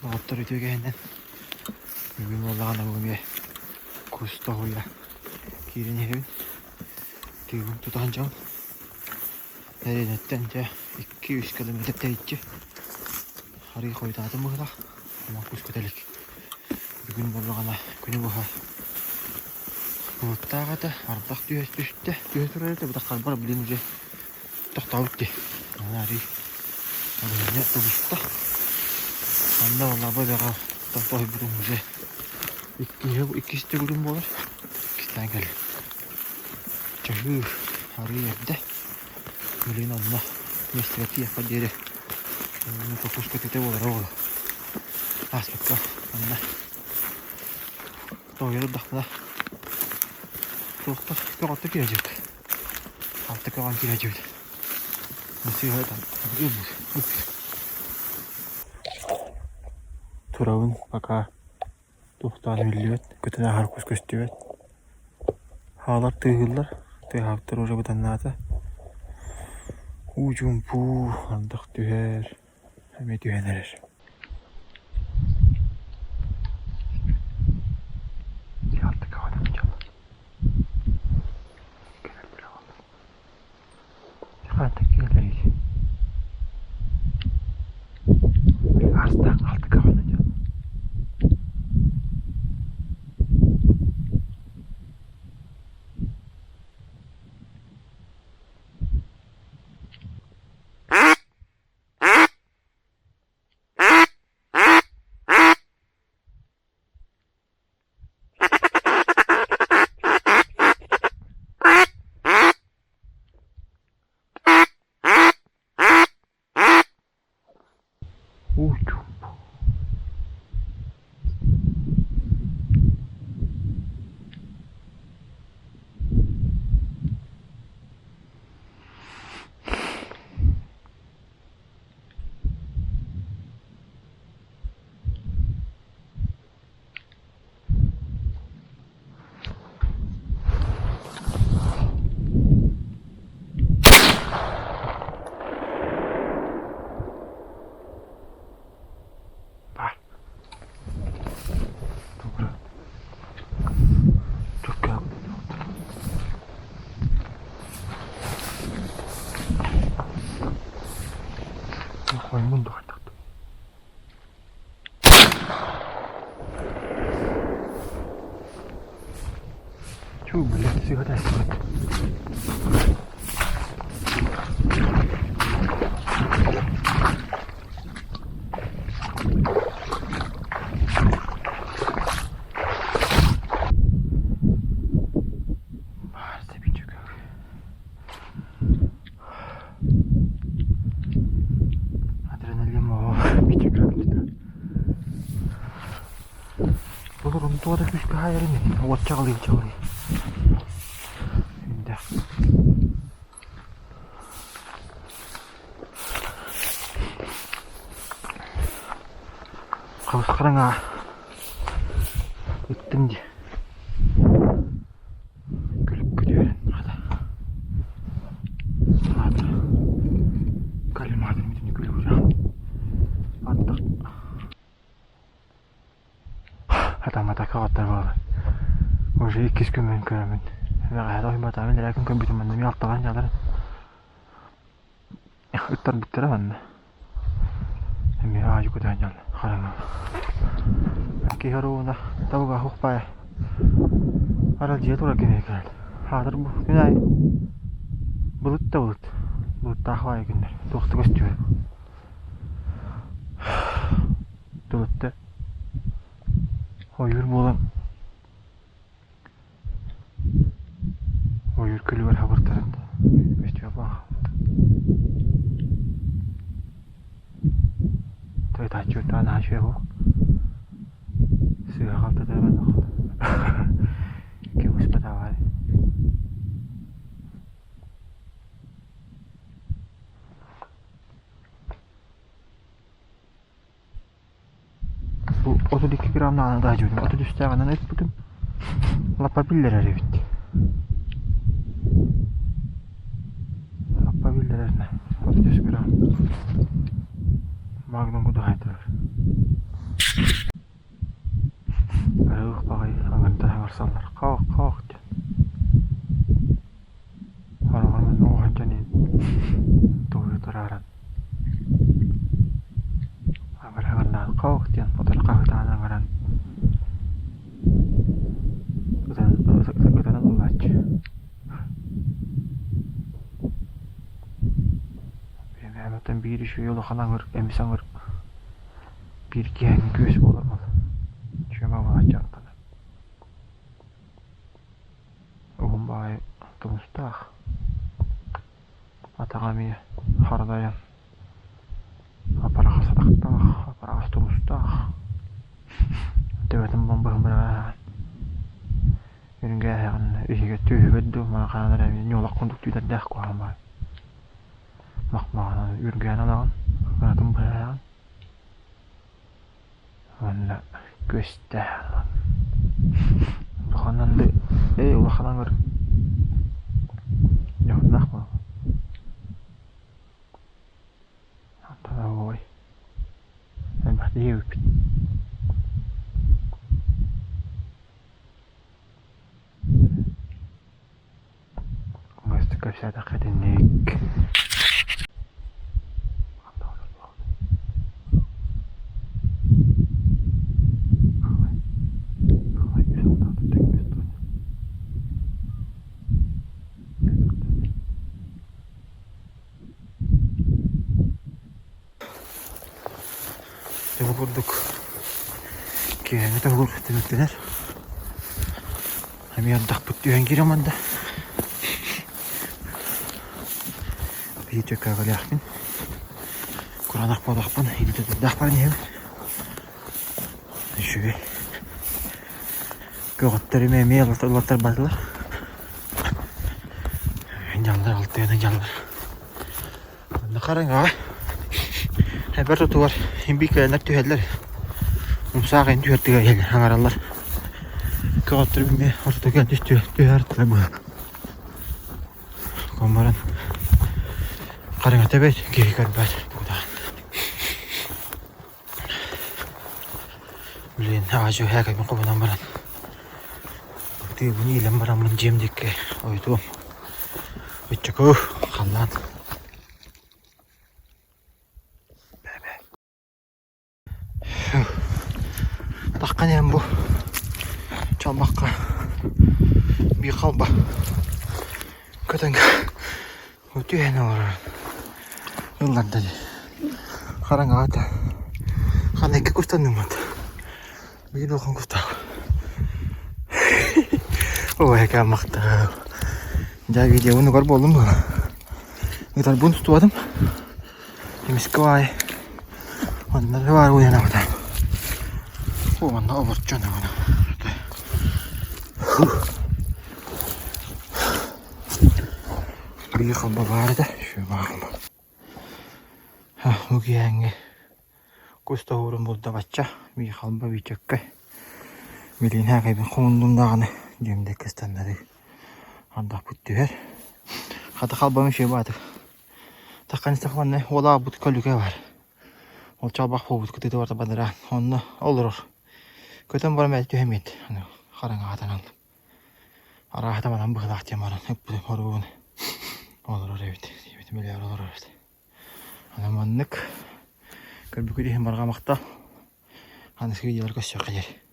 Доҕоттор үтүө кэһинэн бүгүн буоллаҕына бу эмиэ кус тоһуйа киирэн иһэбин. Тыыбын тутан дьон Эриэнэттэн дьэ 2-3 километр тэйиччи арыый хойутаатым быһыылаах. Онон кус көтө илик. Бүгүн буоллаҕына күнү быһа былыттаах этэ, ардах түһэ түстэ, түһэ турар этэ, бытаххарбар блин уже тохтообут дии. Аны арыый балаһыанньа тубуста. Онно буоллаҕа бэҕэ тоһуйбутум уже иккиһэ иккис төгүлүм буолар. Иккистээн кэллим. Чаһыы арыый эрдэ. Билигин онно миэстэҕэ тиийиэххэ диэри кокуска тэтэ буолара буолуо. Ааспыкка онно тоһуйа турдахпына туохтар көҕөттө киирэ Алта көҕөн киирэ Турабын пока туохтаан биллибэт, көтөн ааһар кус көстүбэт. Хаалар тыаһыыллар, тыаһаабыттар уже бытаннаата. Уу чуумпу, ардах түһэр, эмиэ түһэн эрэр. Уу чуумпу. Бар. Добро. Хоймун Чуу, блядь, сыгата сыгат. Адреналин оо бичик Былыр онтуга да күүскэ хаайарын уот чаҕылый чаҕылый. Үндэх. Хабыс-хараҥа ыттым дии. Күлүккэ түһэрэн хата. Аата коллиматор бүтүннүү күлүгүрэ. Аттах Хатамматакка оттор буолар. Уже иккис күммүн көрөмүн. Бэҕэһээ ойбатаабын эрэ күн көрбүтүм манна эмиэ алтаҕан дьаларын. Ыттарбыттара манна. Эмиэ аайы көтөөн дьалла хараҥа. Киһи оруобуна табыга хух баайа. Аралдьыйа турар кэмигэр кэлэн. Хаатыр бу күн аайы былыт да былыт. Былыттаах баайы күннэр. Туох да көстүбэт. Тылытта ойуур буолан ойуур күлүгэр хабыртарын Тойутааччы наһаа үчүгэй сыыһа-халты ким ыспатаҕай Бу 32 граммнаҕына да дьүһүнүм 33-тээҕинэн ыппытым лаппа биллэрэр эбит. Лаппа биллэрэр 33 грамм. Магнум кудуһайтылар. Саҥарсаллар хоох-хоох диэн. Хараҕар манна оҕо сылдьан тугу турааран абыраҕыннаан хоох диэн утары хаһыытаан ыҥыран ытан ыллааччы. Биһиги биир үчүгэй улахан аҥыр эмис аҥыр биир киэһэҥҥи күөс буолар ол. Үчүгэй баҕалааччы аттана. Уһун баҕайы тумустаах, атаҕа эмиэ хардайан апараҕас атахтаах, апараҕас тумустаах, төбөтүн бомбаһын быраҕан үрүҥгээһэҕин иһигэр түөһүгэр дуу маҥан эрэ эмиэ ньуолах курдук түүлэрдээх куһаҕан баҕайы мах-маҕанан үргээн ылаҕын, кынатын быһаҕын уонна күөстээх улахан анды ээ улахан аҥыр дьоһуннаах буолла ой элбэхтик иэбиппит Кэпсээтэххэ итинник. Дьэ бу курдук киэһээҥҥи тоһуур түмүктэнэр. Эмиэ ардахпыт түһэн киирэн барда. Биир чөккөөҕүлээхпин. Кураанах буолахпын, илиитэ баран иһэбин. Үчүгэй. Көҕөттөрүм эмиэ ылаттарбатылар. Дьаллар алтыаны дьаллар. Манна хараҥаҕа эбэр тутугар имбиикэлэнэр түһэллэр. Умсаах ин түһэр тыга аҥараллар. Көҕөттөрүм эмиэ ортотугар кэлэн түстү түһэр быһа. Баран хараҥата бэт киһи көрбөт тугутаан. Блин, аҕа һээкэйбин хобунан баран тыыбын иилэн бараммын дьиэм диэки ойутуом. Ыччаку халлаан. Таххан иһэн бу чалбахха биир халба көтөн түһэн олорор ылларда дии. Хараҥаҕа да ханна икки кустанныммыт. Биир улахан кустаах. Ой, махтал. Дьэ видеобун угар буоллум буолла. Ытарбын тутуатым. Эмискэ баай онно да баар уйанабыта. Уонна оборчон аны. Биир халба баар этэ, үчүгэй баар. Бу киэһээҥҥи кус тоһуурун булда бачча, биир халба биичэккэ. Билигин һээкэйбин хомуннум даҕаны, дьиэм диэки ыстаннарыы. Ардахпыт түһэр. Хата халбам үчүгэй баатыр. Таххан истэххэ манна уолаабыт көлүкэ баар. Ол чалбах буолбут кытыыта барыта бадараан. Онно олорор. Көтөн баран бэйэтэ түһэн биэрдэ. Аны хараҥаҕа хатанан. Арааһата манан быһыылаах диэн баран ыппытым хоруобун олорор эбит. Диэбитим билээр олорор эбит. Аны маннык көрбүкүт иһин барҕа махтал. Аныгы видеолар көрсүөххэ диэри.